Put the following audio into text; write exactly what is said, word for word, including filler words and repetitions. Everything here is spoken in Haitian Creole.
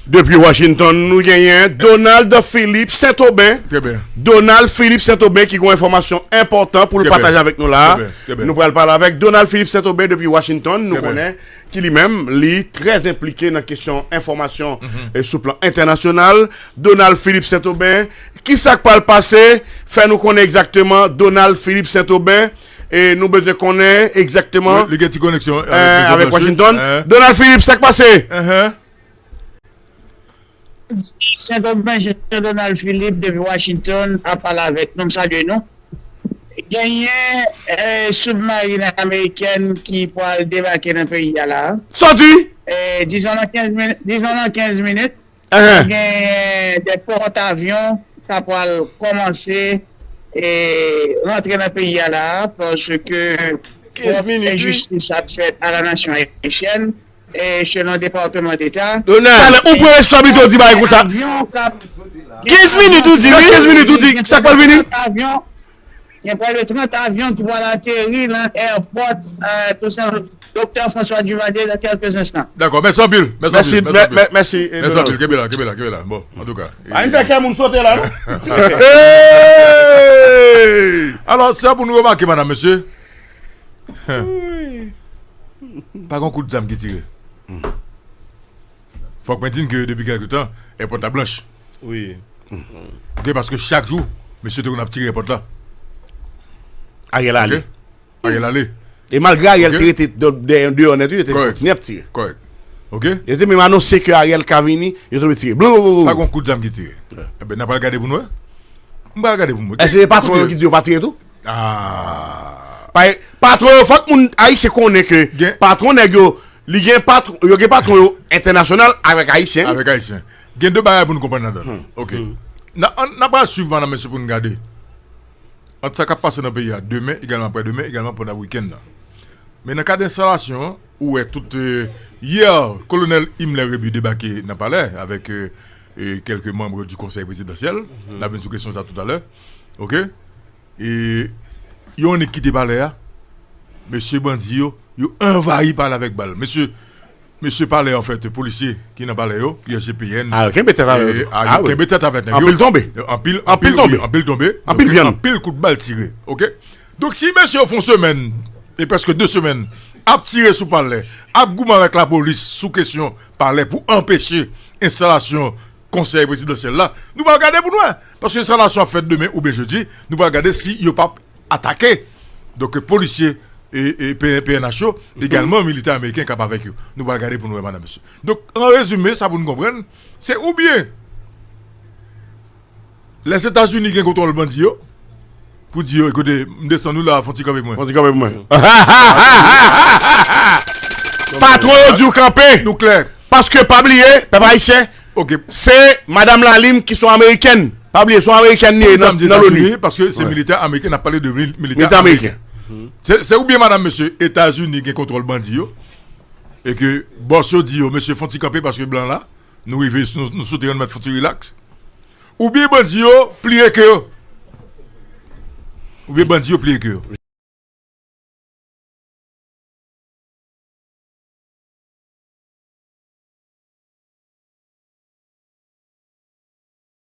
Depi Washington, nou genyen Donald Philippe Saint-Aubin. Trè byen. Donald Philippe Saint-Aubin ki gen enfòmasyon enpòtan pou l pataje avèk nou la. Trè byen, trè byen. Nou pral pale avèk Donald Philippe Saint-Aubin depi Washington. Nou konnen ki li menm, li trè enplike nan kesyon enfòmasyon e sou plan entènasyonal. Donald Philippe Saint-Aubin, ki sa k pral pase? Fè nou konnen egzakteman, Donald Philippe Saint-Aubin. E nou bezwen konnen egzakteman. Li gen ti koneksyon avèk Washington. Donald Philippe, sa k pase? Saint-Aubin, Jean Donald Philippe depi Washington ap pale avèk nou, m salye nou. Genyen soubmarin amerikèn ki pwal debake nan peyi a la. Sa w di? Dizon nan kenz minit, dizon nan kenz minit, genyen de pòtavyon sa pwal kòmanse rantre nan peyi a la, paske twòp enjistis ap fèt a la nasyon ayisyèn. E selon Depatman Deta. Talè, ou pran responsablite w di bagay konsa. Kenz minit ou di wi. Kenz minit ou di sa k pral vini. Gen près de trant avyon ki pral ateri nan airport Toussaint Doktè François Duvalier dans quelques instants. Dakò, mèsi anpil. Mèsi anpil. Mèsi anpil. Kenbe la, kenbe la, kenbe la. Bon, antouka. A n fè kè moun sote la non. Alò, sa pou nou remake, madanm, mesye. Pa gen kout zam ki tire. Fòk mwen di n ke depi kèlke tan, èpòt la blanch. Wi. Ok, paske chak jou, mesye te konn ap tire èpòt la. Ariel ale. Ariel ale. E malgre Ariel te rete deyò nèt, wi, yo te kontinye ap tire. Kòrèk. Ok. Yo te menm anonse ke Ariel ka vini, yo te tire. Blou. Pa gen kout zam ki tire. Enben, n a pral gade pou nou wè. M pral gade pou mwen. Èske se patwon yo ki di yo pa tire tou? Ah. Patwon yo, fòk moun ayisyen konnen ke patwon nèg yo, li gen patwon, yo gen patwon yo entènasyonal avèk ayisyen. Avèk ayisyen. Gen de bagay pou nou konprann ladan. Ok. N a, n a pral swiv, madanm, mesye, pou nou gade. Ant sa k ap pase nan peyi a demen, egalman aprè demen, egalman pandan wikenn nan. Men nan kad enstalasyon an, ou wè tout, euh, yè, Kolonèl Himmler Rébu debake nan palè avèk, euh, euh, kèlke manm di konsèy prezidansyèl. N a vin sou kesyon sa toutalè. Ok? E yo annik kite palè a. Mesye bandi yo, yo anvayi palè avèk bal. Mesye, mesye palè, anfèt, polisye ki nan palè yo, P S G P N. Ah, yo kenbe tèt avèk yo. Ah, yo kenbe tèt avèk nèg yo. Anpil tonbe. Anpil, anpil tonbe. Anpil tonbe. Anpil vyann. Anpil kout bal tire. Ok? Donk, si mesye yo fè yon semèn, e prèske de semèn, ap tire sou palè, ap goumen avèk lapolis sou kesyon palè pou anpeche enstalasyon konsèy prezidansyèl la, nou pral gade pou n wè. Paske enstalasyon ap fèt demen oubyen jedi, nou pral gade si yo p ap atake. Donk, polisye e, e P N H yo, egalman militè ameriken k ap avèk yo. Nou pral gade pou n wè, madanm, mesye. Donk, an rezime, sa pou n konprann, se oubyen Lèzetazini gen kontwòl bandi yo. Pou di yo, ekoute, m desann nou la, fon ti kanpe pou mwen. Fon ti kanpe pou mwen. Patwon yo di w kanpe. Nou klè. Paske pa bliye, pèp ayisyen, se Madanm Lalime ki se yon amerikèn. Pa bliye, se yon amerikèn li ye nan, nan loni. Paske se militè ameriken, n ap pale de militè ameriken. Se, se oubyen, madanm, mesye, Etazini gen kontwòl bandi yo. E ke bòs yo di yo, mesye, fon ti kanpe paske blan la, nou rive, nou, nou sou teren, nou mèt fon ti rilaks. Oubyen bandi yo pliye ke yo. Oubyen bandi yo pliye ke yo.